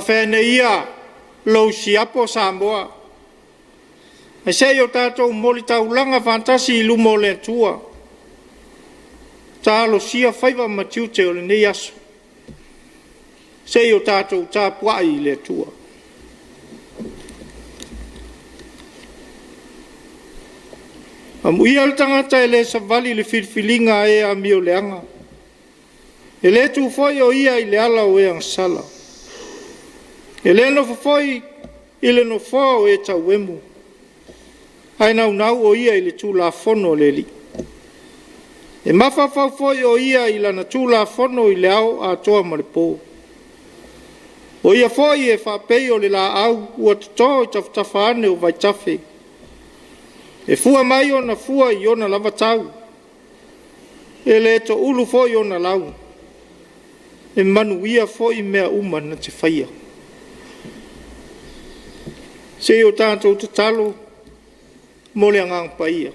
Afea nei ia lou siapo Samoa, ae se i o tatou moli taulaga faatasi i luma o le Atua, talosia faiva ma tiute o lenei aso, se i o tatou tapuai i le Atua. Amuia le tagata e le savali i le filifiliga a e amioleaga, e le tu foi o ia i le ala o e agasala, e le nofo foi i le nofoa o e tauemu, ae naunau o ia i le tulafono a le Alii. E mafaufau foi o ia i lana tulafono i le ao atoa ma le po. O ia foi e faapei o le laau ua toto i tafatafa ane o vaitafe, e fua mai ona fua i ona lava tau, e le toulu foi ona lau, e manuia foi mea uma na te faia. Se i o tatou tatalo mo le Agaga Paia.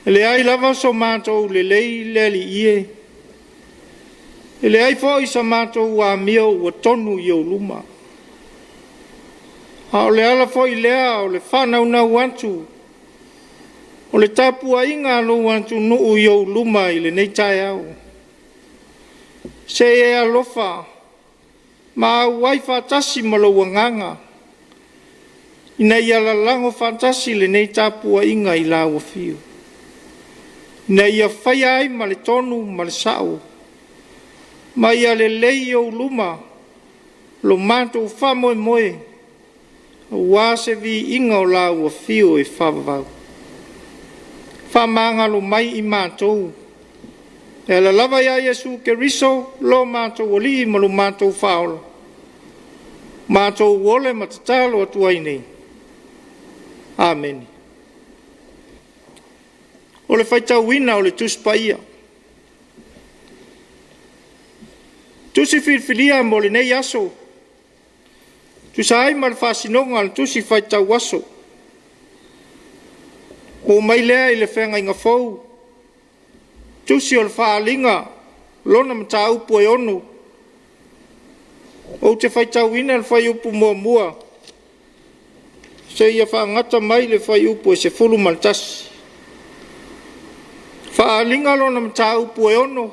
E leai lava so matou lelei le Alii e, e leai foi so matou amio ua tonu i ou luma, a o le ala foi lea o le faanaunau atu o le tapuaiga a lou atunuu i ou luma i lenei taeao. Se i e alofa ma auai faatasi ma lou agaga ina ia lalago faatasi lenei tapuaiga i lau afio, ina ia faia ai ma le tonu ma le sao, ma ia lelei i ou luma lo matou faamoemoe aua se viiga o lau afio e faavavau. Faamagalo mai i matou e ala lava ia Iesu Keriso lo matou Alii ma lo matou Faaola, matou ole ma tatalo atu ai nei. Amene. O le faitauina o le Tusi Paia. Tusi filifilia mo lenei aso e tusa ai ma le faasinoga o le Tusi Faitau Aso. Ua ou mai lea i le Feagaiga Fou, Tusi o le Faaaliga lona mataupu e 6. Ou te faitauina le fuaiupu 1 seia faagata mai le fuaiupu 11. Faaaliga lona mataupu e 6,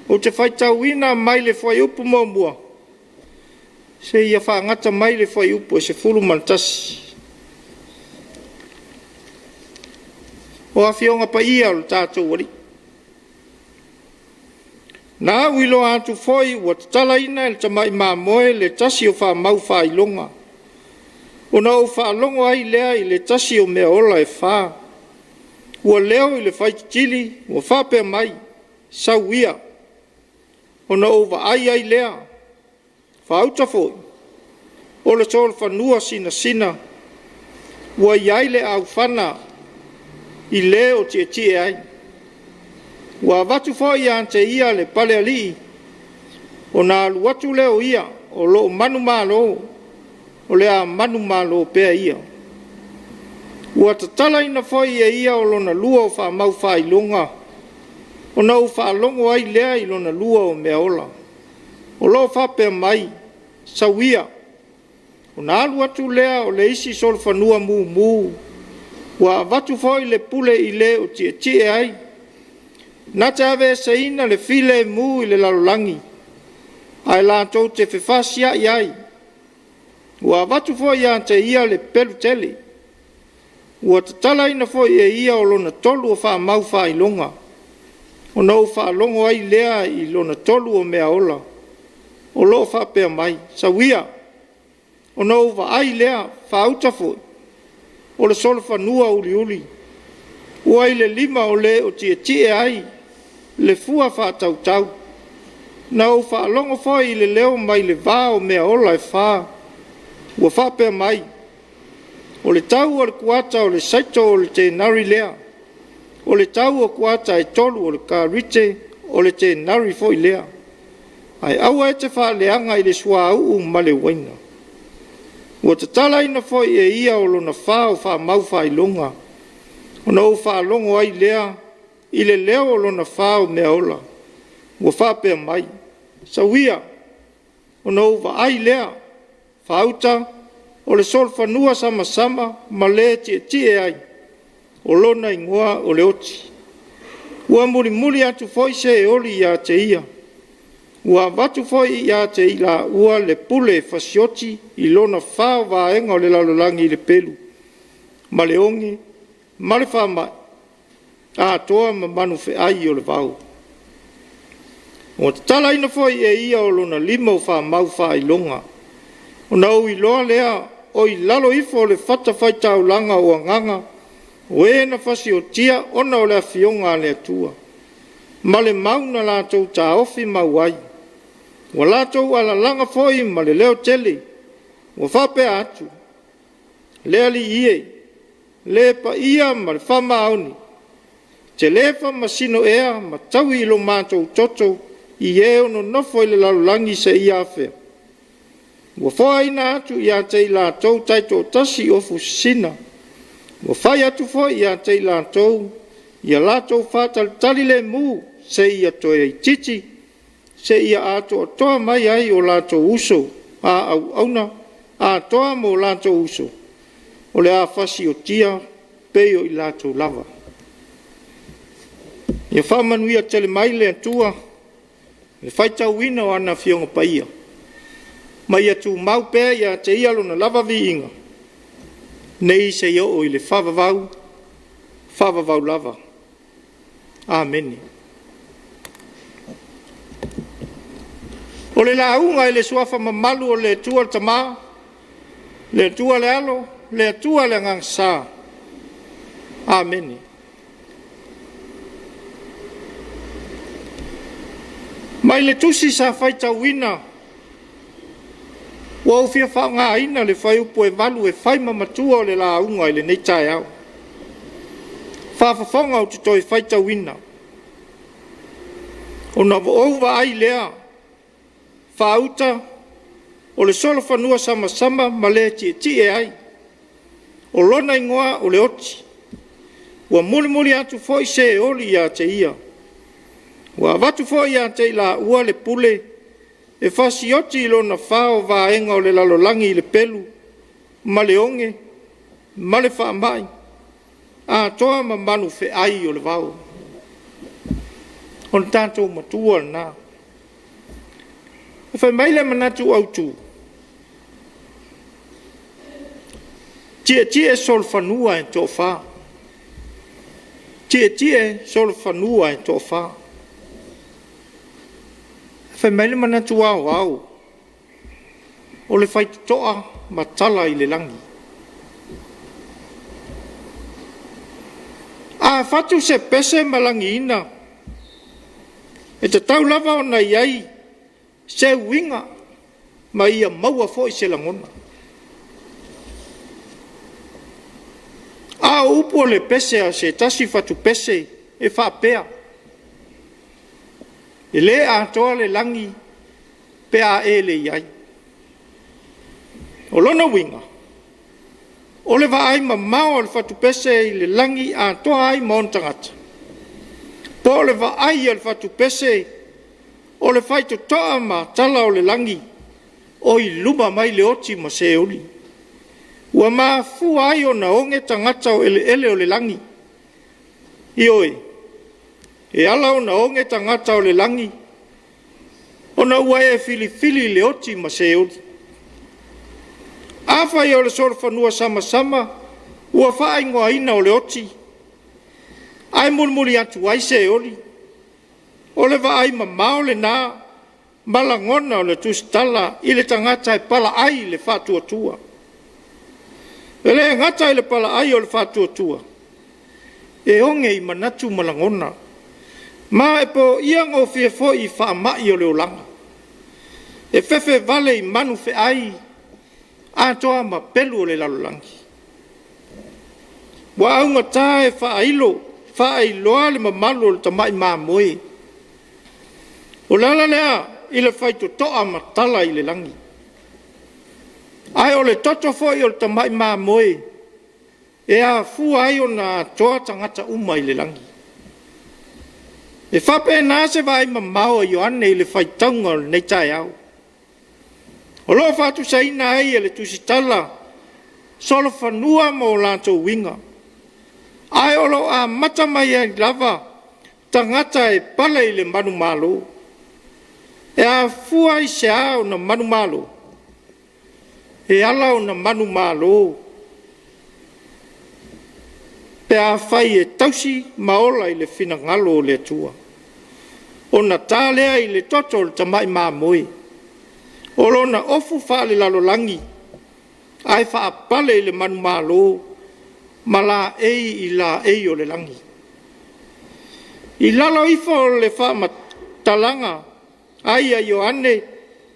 ou te faitauina mai le fuaiupu 1 seia faagata mai le fuaiupu 11. O Afioga Paia a lo tatou Alii, na au iloa atu foi ua tatalaina e le tamai mamoe le tasi o faamaufaailoga, ona ou faalogo ai lea i le tasi o meaola e fa ua leo i le faitetili ua faapea mai, “Sau ia!” Ona ou vaai ai lea, faauta foi, o le solofanua sinasina, ua i ai le aufana i le o tietie ai. Ua avatu foi ia te ia le palealii, ona alu atu lea o ia o lo o manumalo, o le a manumalo pea ia. Ua tatalaina foi e ia o lona lua o faamaufaailoga, ona ou faalogo ai lea i lona lua o meaola o lo o faapea mai, “Sau ia!” Ona alu atu lea o le isi solofanua mumu, ua avatu foi le pule i le o tietie ai, na te aveeseina le filemu i le lalolagi, ae latou te fefasiai ai. Ua avatu foi ia te ia le pelu tele. Ua tatalaina foi e ia o lona tolu o faamaufaailoga, ona ou faalogo ai lea i lona tolu o meaola o lo o faapea mai, “Sau ia!” Ona ou vaai lea, faauta foi, o le solofanua uliuli, ua i le lima o le o tietie ai le fua faatautau. Na ou faalogo foi i le leo mai le va o meaola e fa ua faapea mai, “O le tau o le kuata o le saito o le tenari lea, o le tau o kuata e tolu o le karite o le tenari foi lea, ae aua e te faaleaga i le suauu ma le uaina.” Ua tatalaina foi e ia o lona fa o faamaufaailoga, ona ou faalogo ai lea i le leo o lona fa o meaola ua faapea mai, “Sau ia, ona ou vaai lea faauta o le solofanua samasama ma le e tietie ai, o lona igoa o le Oti. Ua mulimuli atu foi Seoli ia te ia. Ua avatu foi ia te i laua le pule e fasioti i lona fa o vaega o le lalolagi i le pelu, ma le oge, ma le faamai, atoa ma manu feai o le vao. Ua tatalaina foi e ia o lona lima o famau faailoga, ona ou iloa lea o i lalo ifo o le fatafaitaulaga o agaga o e na fasiotia ona o le Afioga a le Atua, ma le mau na latou taofi mau ai. Ua latou alalaga foi ma le leotele, ua faapea atu, “Le Alii e, le paia ma le faamaoni, e te le faamasino ea ma taui i lo matou toto i e o nonofo i le lalolagi seia afea?” Ua foaina atu ia te i latou taitoatasi ofu sisina, ua fai atu foi ia te i latou ia latou faatalitali lemu seia toe itiiti, seia atoatoa mai ai o latou uso a auauna atoa ma o latou uso o le a fasiotia pei o i latou lava. Ia faamanuia tele mai le Atua i le faitauina o ana Afioga Paia, ma ia tumau pea ia te Ia lona lava viiga, nei seia oo i le faavavau, faavavau lava. Amene. O le lauga i le Suafa mamalu o le Atua le Tama, le Atua le Alo, le Atua le Agaga Sa. Amene. Mai le tusi sa faitauina, ua ou fia faaaogaina le fuaiupu 8 e fai ma matua o le lauga i lenei taeao. Faafofoga ou te toe faitauina. “Ona ou vaai lea faauta o le solofanua samasama ma le e tietie ai, o lona igoa o le Oti. Ua mulimuli atu foi Seoli ia te ia. Ua avatu foi ia te i laua le pule e fasioti i lona fa o vaega o le lalolagi i le pelu, ma le oge, ma le faamai, atoa ma manu feai o le vao.” O le tatou Matua lena. Fai mai le manatu autu, tietie solofanua e toafa, tietie solofanua e toafa. Fai mai le manatu aoao, o le faitotoa ma tala i le lagi. A fatu se pese ma lagiina, e tatau lava ona i ai se uiga ma ia maua foi se lagona. A o upu o le pese a se tasi fatu pese e faapea, “E le atoa le lagi pe a e le i ai.” O lona uiga, o le vaai mamao a le fatupese i le lagi atoa ai ma ona tagata, po o le vaai a le fatupese o le faitotoa ma tala o le lagi o i luma mai le oti ma Seoli. Ua mafua ai ona oge tagata o eleele o le lagi. Ioe, e ala ona oge tagata o le lagi, ona ua e filifili le oti ma Seoli. Afai o le solofanua samasama ua faaigoaina o le oti, ae mulimuli atu ai Seoli, o le vaaimamao lena ma lagona o le tusitala i le tagata e palaai le faatuatua. E le gata i le palaai o le faatuatua, e oge i manatu ma lagona, ma e poia gofie foi i faamai o le olaga. E fefe vale i manu feai atoa ma pelu o le lalolagi. Ua augata e faailo, faailoa le mamalu o le tamai mamoe. O le ala lea i le faitotoa ma tala i le lagi. Ae o le toto foi o le tamai mamoe e afua ai ona atoa tagata uma i le lagi. E faapena se vaai mamao a Ioane i le faitauga o lenei taeao. O lo o faatusaina ai e le tusitala solofanua ma o latou uiga, ae o lo o amata mai ai lava tagata e pale i le manumalo. E afua i se a ona manumalo? E ala ona manumalo pe afai e tausi ma ola i le finagalo o le Atua, ona ta lea i le toto o le tamai mamoe o lona ofu faalelalolagi, ae faapale i le manumalo ma laei i laei o le lagi. I lalo ifo o le faamatalaga ai a Ioane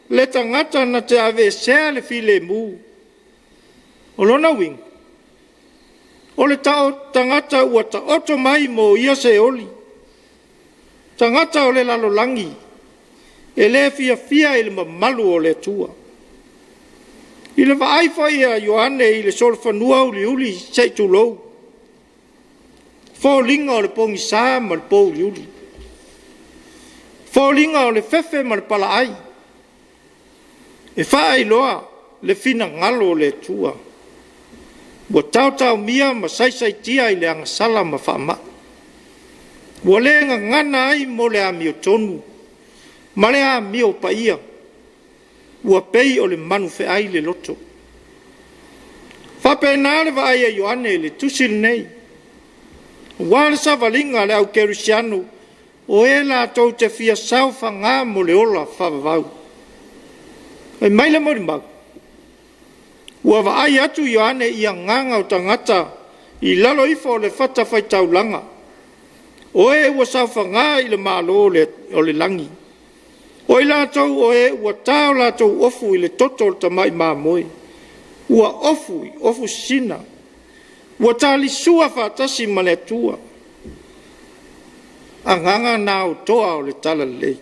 le tagata na te aveesea le filemu. O lona uiga, o le tagata ua taoto mai mo ia seoli, tagata o le lalolagi, e le fiafia i le mamalu o le Atua. I le vaai foi a Ioane i le solofanua uliuli se i tulou, foliga o le pogisa ma le pouliuli, foliga o le fefe ma le palaai, e faailoa le finagalo o le Atua ua taotaomia ma saisaitia i le agasala ma faamai, ua le gagana ai mo le amiotonu ma le amio paia, ua pei o le manufeai le loto. E faapena le vaai a Ioane i le tusi lenei, aua le savaliga a le au kerisiano, o e latou te fia saofaga mo le ola faavavau. Fai mai le molimau, ua vaai atu Ioane i agaga o tagata i lalo ifo o le fatafaitaulaga, o e ua saofaga i le Malo o le lagi. O i latou o e ua ta o latou ofu i le toto o le tamai mamoe, ua ofu i ofu sisina, ua talisua faatasi ma le Atua. Agaga na o toa o le talalelei.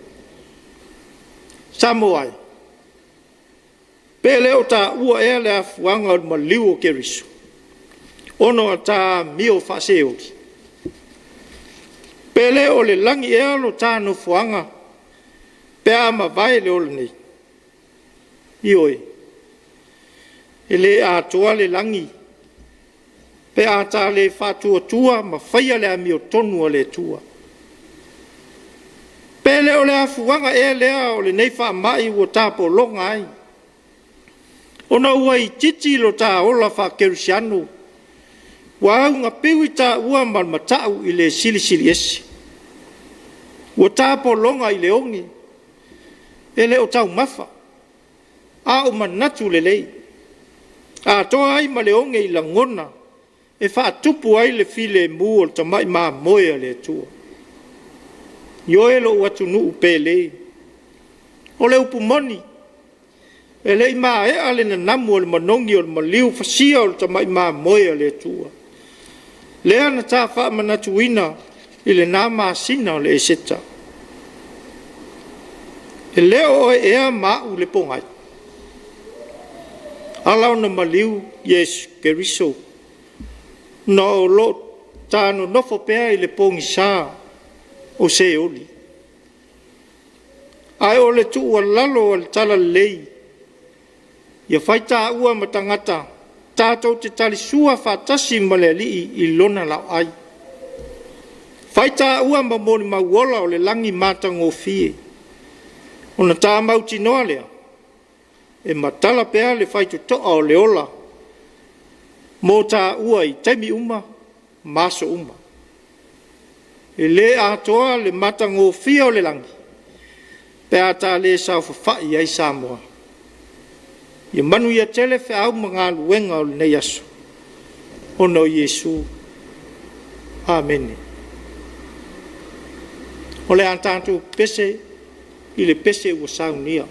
Samoa e, pe le o taua ea le afuaga o le maliu o Keriso ona o ta amio faa-Seoli? Pe le o le lagi ea lo ta nofoaga pe a mavae le ola nei? Ioe, e le atoa le lagi pe a ta le faatuatua ma faia le amiotonu a le Atua. Pe le o le afuaga ea lea o lenei faamai ua tapologa ai, ona ua itiiti lo ta ola faakerisiano, ua augapiu i taua ma le matau i le Silisili Ese, ua tapologa i le oge, e le o taumafa, a o manatu lelei, atoa ai ma le oge i lagona e faatupu ai le filemu o le tamai mamoe a le Atua. Ioe lou atunuu pele, o le upu moni, e le i maea le nanamu o le manogi o le maliu fasia o le tamai mamoe a le Atua, lea na ta faamanatuina i lena masina o le Eseta. E le o oe ea ma au le pogai? Ala ona maliu Iesu Keriso, ona o lo o ta nonofo pea i le pogisa o Seoli. Ae o le tuualalo a le Talalelei, ia fai taua ma tagata tatou te talisua faatasi ma le Alii i Lona laoai. Fai taua ma molimau ola o le lagi matagofie, ona ta mautinoa lea, e matala pea le faitotoa o le ola mo taua i taimi uma ma aso uma. E le atoa le matagofie o le lagi pe a ta le saofafai ai Samoa. Ia manuia tele feau ma galuega o lenei aso, ona o Iesu. Amene. O le a tatou pepese i le pese ua saunia.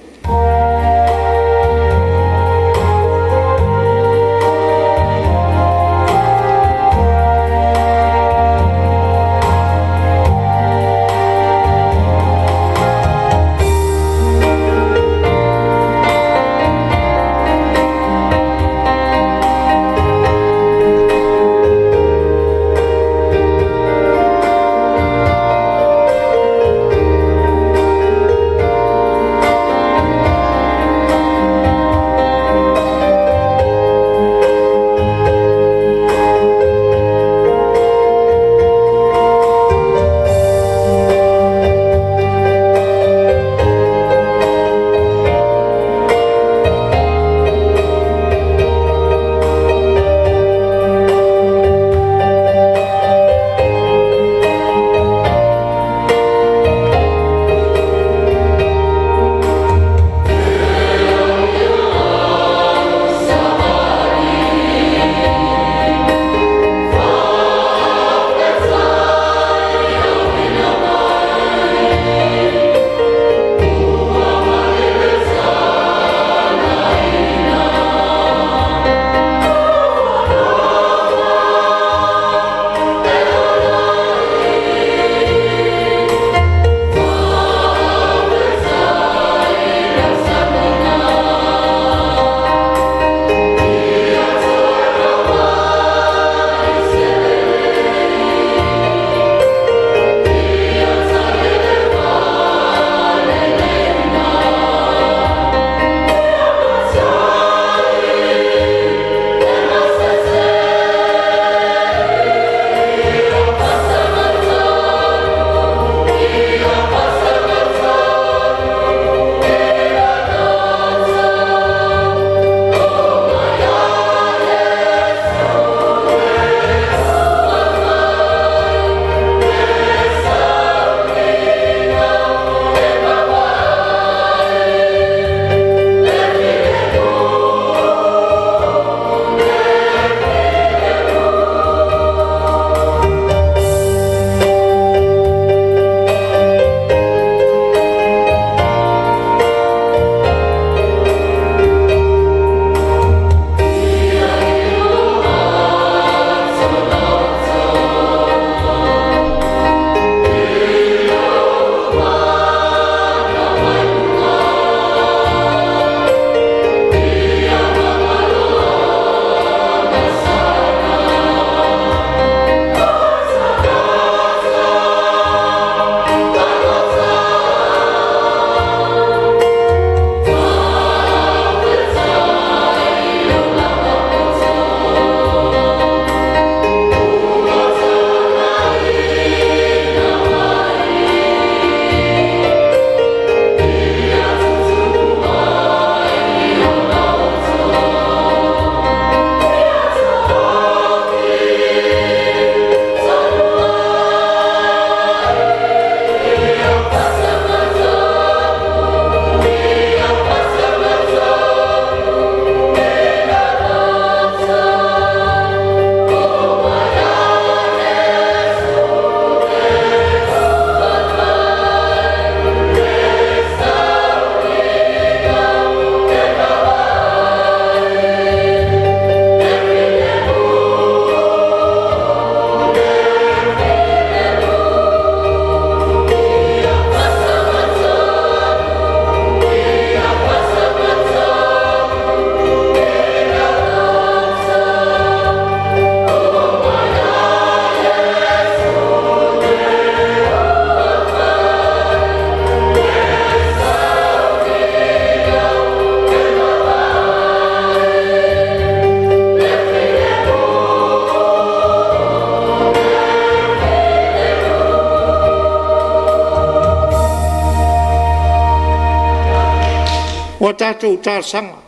tatou talosaga,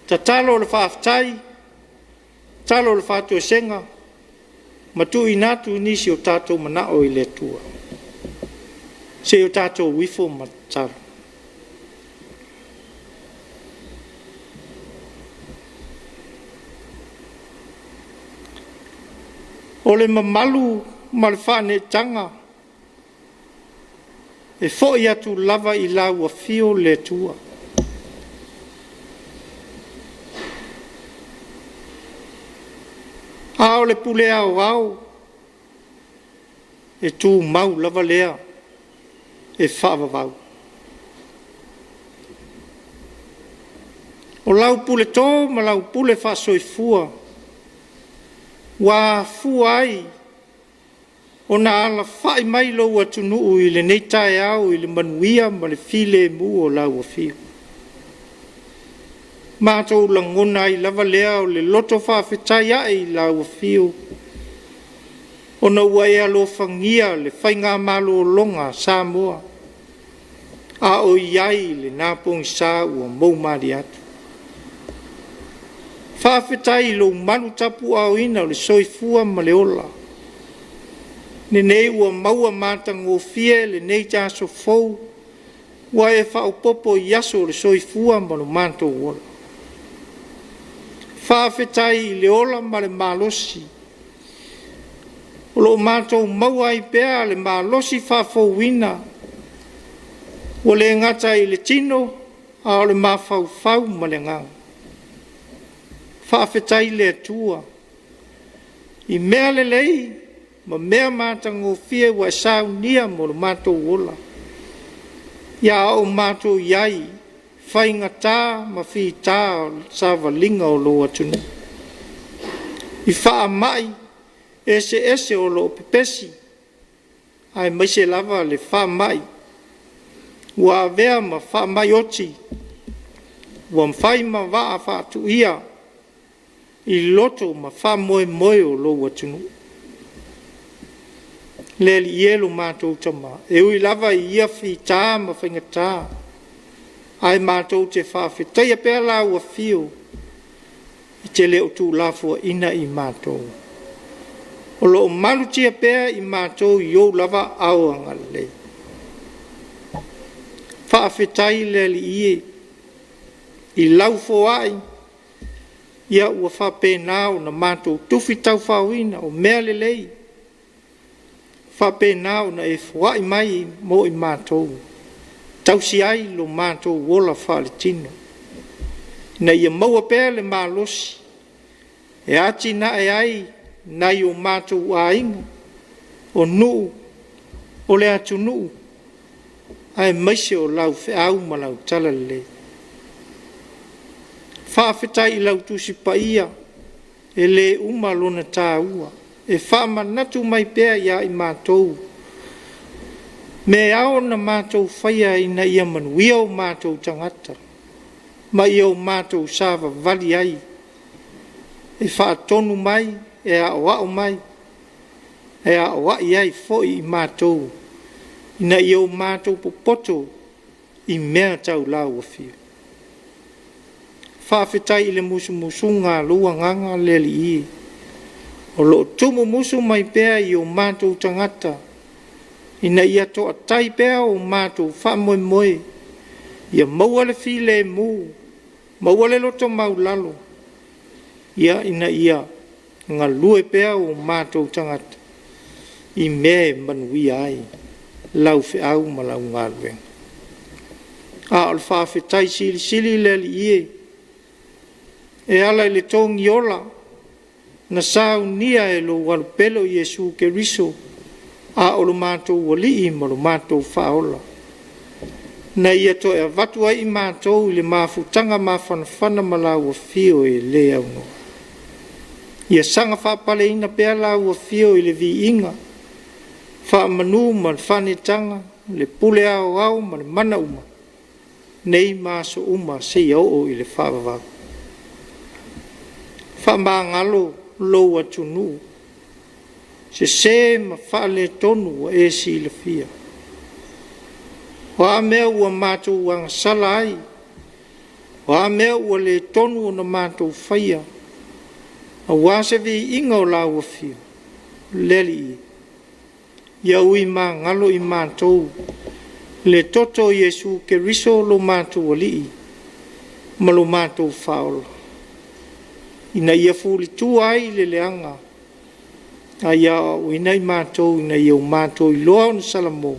tatalo le faafetai, tatalo le faatoesega ma tuuina atu nisi o tatou manao i le Atua. Se i o tatou ifo ma tatalo. O le mamalu ma le faaneetaga e foi atu lava i lau afio le Atua. A o le pule aoao e tumau lava lea e faavavau. O lau puleto ma lau pule faasoifua ua afua ai ona alafai mai lou atunuu i lenei taeao i le manuia ma le filemu o lau Afio. Matou lagona ai lava lea o le loto faafetai ae i lau Afio, ona ua e alofagia le faigamalologa a Samoa a o i ai i lena pogisa ua mou malie atu. Faafetai i lou malu tapuaaoina o le soifua ma le ola, lenei ua maua matagofie lenei aso fou ua e faaopoopo i aso o le soifua ma lo matou ola. Faafetai i le ola ma le malosi o lo o matou maua ai pea le malosi faafouina, ua le gata i le tino a o le mafaufau ma le agaga. Faafetai i le Atua i mea lelei ma mea matagofie ua e saunia mo lo matou ola, a o matou i ai i faigata ma fita o le savaliga o lou atunuu i faamai eseese o lo o pepesi, aemaise lava le faamai ua avea ma faamai oti, ua fai ma vaa faatuia i loto ma faamoemoe o lou atunuu. Le Alii e, lo matou Tama, e ui lava i ia fita ma faigata, ae matou te faafetaia pea lau Afio e te le o tuulafoaiina i matou. O lo o malutia pea i matou i ou lava aao agalelei. Faafetai le Alii e i lau foai ua faapena ona matou tufi taufaoina, o mea lelei faapena ona e foai mai mo i matou, e tausi ai lo matou ola faaletino, ina ia maua pea le malosi e atinae ai nai o matou aiga, o nuu, o le atunuu, aemaise o lau feau ma lau talalelei. Faafetai i lau Tusi Paia e le uma lona taua, e faamanatu mai pea ia i matou mea e ao ona matou faia ina ia manuia o matou tagata, ma ia o matou savavali ai, e faatonu mai, e aoao mai, e aoai ai foi i matou ina ia o matou popoto i mea tau lau Afio. Faafetai i le musumusuga a lou Agaga le Alii e, o lo o tuumumusu mai pea i o matou tagata ina ia toatai pea o matou faamoemoe, ia maua le filemu, maua le loto maualalo, ina ia galue pea o matou tagata i mea e manuia ai lau feau ma lau galuega. A o le faafetai silisili le Alii e, e ala i le togiola na saunia e lou alopele o Iesu Keriso a o lo matou Alii ma lo matou Faaola, na Ia toe avatu ai i matou i le mafutaga mafanafana ma lau Afio e le aunoa. Ia saga faapaleina pea lau Afio i le viiga, faamanu ma le faaneetaga, le pule aoao ma le mana uma, nei ma aso uma seia oo i le faavavau. Faamagalo lou atunuu, sese ma faaletonu ua e silafia. O a mea ua matou agasala ai, O a mea ua le tonu ona matou faia, aua se viiga o lau afio, le Alii, ia ui magalo i matou le toto o Iesu Keriso lo matou Alii ma lo matou Faaola, ina ia fulitua ai le leaga, a ia aoaoina i matou ina ia matou iloa ona salamo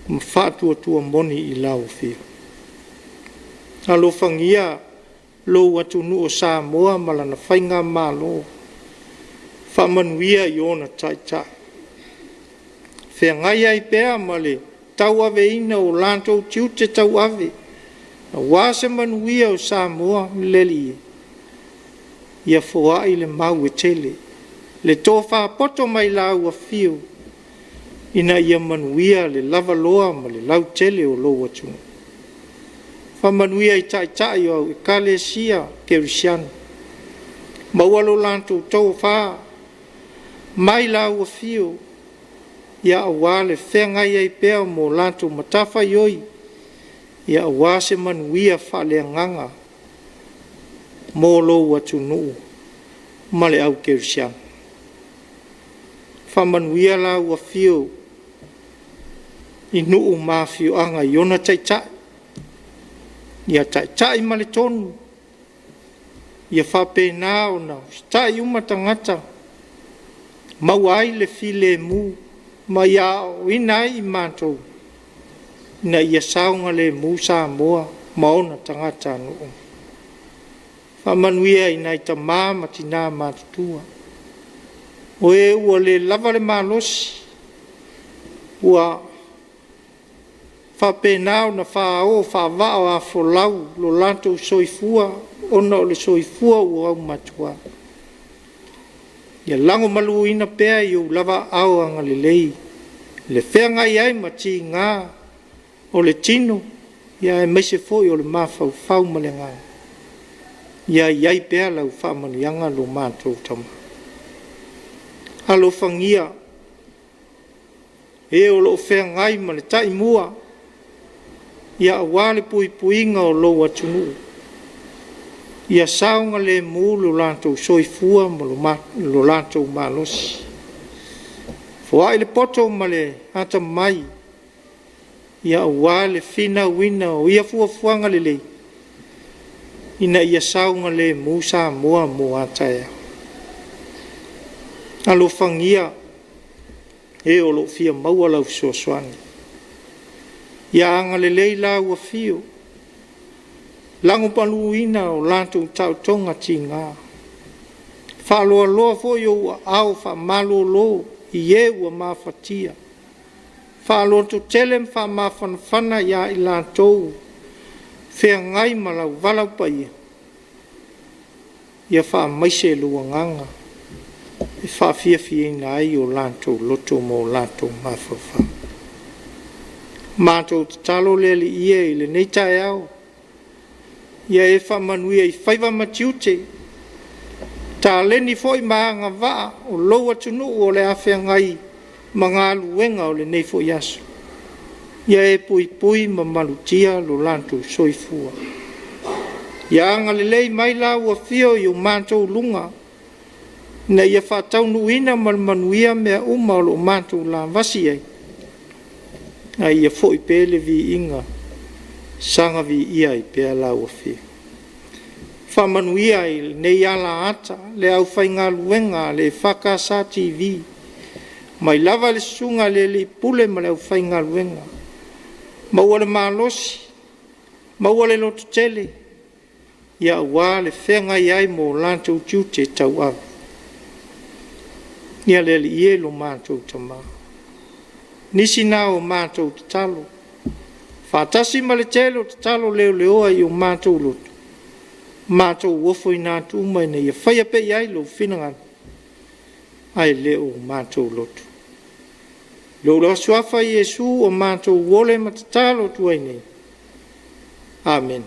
ma faatuatua moni i lau Afio. Alofagia lou atunuu o Samoa ma lana Faigamalo, faamanuia i ona taitai, feagai ai pea ma le tauaveina o latou tiute tauave aua se manuia o Samoa. Le Alii, ia foai le mau e tele, le tofa poto mai lau Afio, ina ia manuia le lavaloa ma le lautele o lou atunuu. Faamanuia i Taitai o Ekalesia Kerisiano, maua lo latou tofa mai lau Afio, aua le feagai ai pea ma latou matafaioi aua se manuia faaleagaga mo lou atunuu ma le au kerisiano. Faamanuia lau Afio i nuu ma afioaga i ona taitai, ia taitai ma le tonu, ia faapena ona usitai uma tagata, maua ai le filemu, ma ia aoaoina ai i matou ina ia saogalemu Samoa ma ona tagatanuu. Faamanuia i nai tama ma tina matutua, o e ua le lava le malosi, ua faapena ona fao faavaa o afolau lo latou soifua ona o le soifua ua aumatua. Ia lagomaluina pea i ou lava aao agalelei le feagai ai ma tiga o le tino aemaise foi o le mafaufau ma le agaga. Ia i ai pea lau faamanuiaga lo matou Tama. Alofagia e o lo o feagai ma le taimua aua le puipuiga o lou atunuu, ia saogalemu lo latou soifua ma lo latou malosi. Foai le poto ma le atamamai aua le finauina o ia fuafuaga lelei ina ia saogalemu Samoa mo a taeao. Alofagia e o lo o fia maua lau fesoasoani. Ia agalelei lau Afio, lagomaluina o latou taotoga tiga, faaloaloa foi ou aao faamalolo i e ua mafatia, faalototele ma faamafanafana ia i latou o feagai ma lau valaau paia, ia faamaise lou agaga e faafiafiaina ai o latou loto ma o latou mafaufau. Matou tatalo le Alii e i lenei taeao, ia e faamanuia i faiva ma tiute, taleni foi ma agavaa o lou atunuu o le a feagai ma galuega o lenei foi aso. Ia e puipui ma malutia lo latou soifua. Ia agalelei mai lau Afio i o matou luga, ina ia faataunuuina ma le manuia mea uma o lo o matou lavasi ai, a ia foi pea le viiga e saga viia ai pea lau Afio. Faamanuia i lenei ala ata le aufaigaluega a le EFKS TV, mai lava i le susuga i le alii Pule ma le aufaigaluega, maua le malosi, maua le lototele aua le feagai ai ma o latou tiute tauave. Ia le Alii e lo matou Tama, nisi na o matou tatalo, faatasi ma le tele o tatalo leleoa i o matou loto, matou ofoina atu uma ina ia faia pea i ai lou finagalo, ae le o matou loto. I lou Suafa Iesu ua matou ole ma tatalo atu ai nei. Amene.